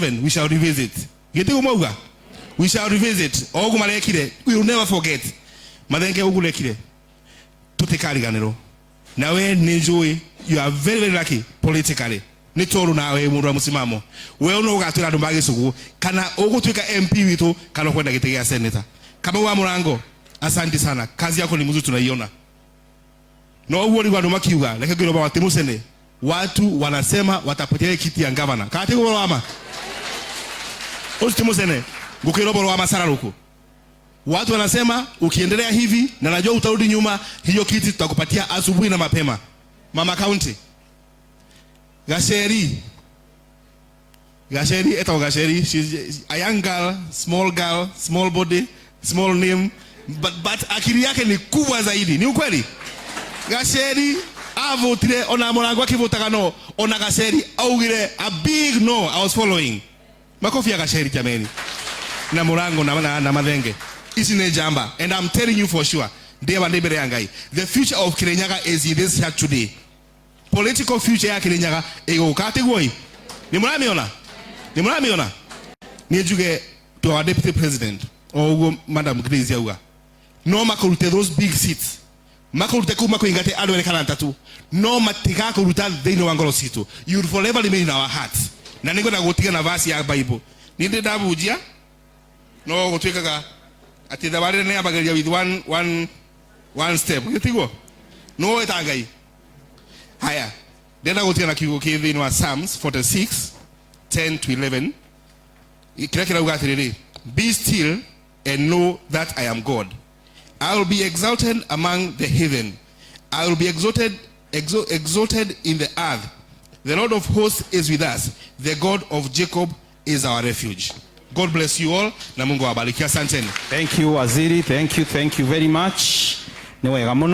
2027 we shall revisit. Gĩtiguo mauga we shall revisit. O ũguo marekire, we will never forget. Mathenge, ũguo rekire tũtikariganĩrwo. Na we nĩ njũĩ you are very very lucky politically, nĩ tondũ nawe mũndũ wa mũsimamo, we no ũgatwĩra andũ ma gĩcũgũ kana ũgũtuĩka MP witũ kana ũkwenda gĩtĩ gĩa senator. Kamau wa Mũrango, asante sana, kazi yako ni mzuri, tunaiona. No ũguo rĩu andũ makiuga, reke ngwĩre baba Timucene, watu wanasema watapatia kiti ya gavana kana tiguo wama ũcio Timucene. Ngũkwĩra ũhoro wa Masararũkũ, watu wanasema ukiendelea hivi, na najua utarudi nyuma, hiyo kiti tutakupatia asubuhi na mapema. Mama County Gacheri, Gacheri etagwo Gacheri. She's a young girl, small girl, small body, small name, but akili yake ni kubwa zaidi. Ni ukweli Gacheri avotire ona Mũrango akivutaga, no ona Gacheri augire a big no. I was following. Makofi ya Gacheri jameni, na Mũrango na Mathenge. Ici nĩ njamba, and I'm telling you for sure, ndĩaba ndĩ mbere ya Ngai, the future of Kirinyaga is in this church today. Political future ya Kirinyaga ĩgũka atĩguo. Nĩ mũramiona, nĩ mũramiona. Nĩ njuge to our deputy president, o ũguo Madam Grace auga, no makũrute those big seats, makũrute kuu, makũingate andũ erĩ kana atatũ, no matigakũruta thĩinĩ wa ngoro citũ. You will forever remain in our hearts. Na nĩngwenda gũtiga na verse ya Bible. Nĩ ndĩ ndabunjia, no gũtuĩkaga atĩ thabarĩ nĩ yambagĩrĩria with one step, gĩtiguo no wĩta Ngai. Haya, ndĩrenda gũtiga na kiugo kĩ thĩinĩ wa Psalms 46 10 to 11, kĩrĩa kĩrauga atĩrĩrĩ: "Be still and know that I am God. I will be exalted among the heathen. I will be exalted in the earth. The Lord of hosts is with us. The God of Jacob is our refuge." God bless you all, na Mungu awabariki. Asanteni. Thank you, Waziri. Thank you, thank you very much. Nĩ wega mũno.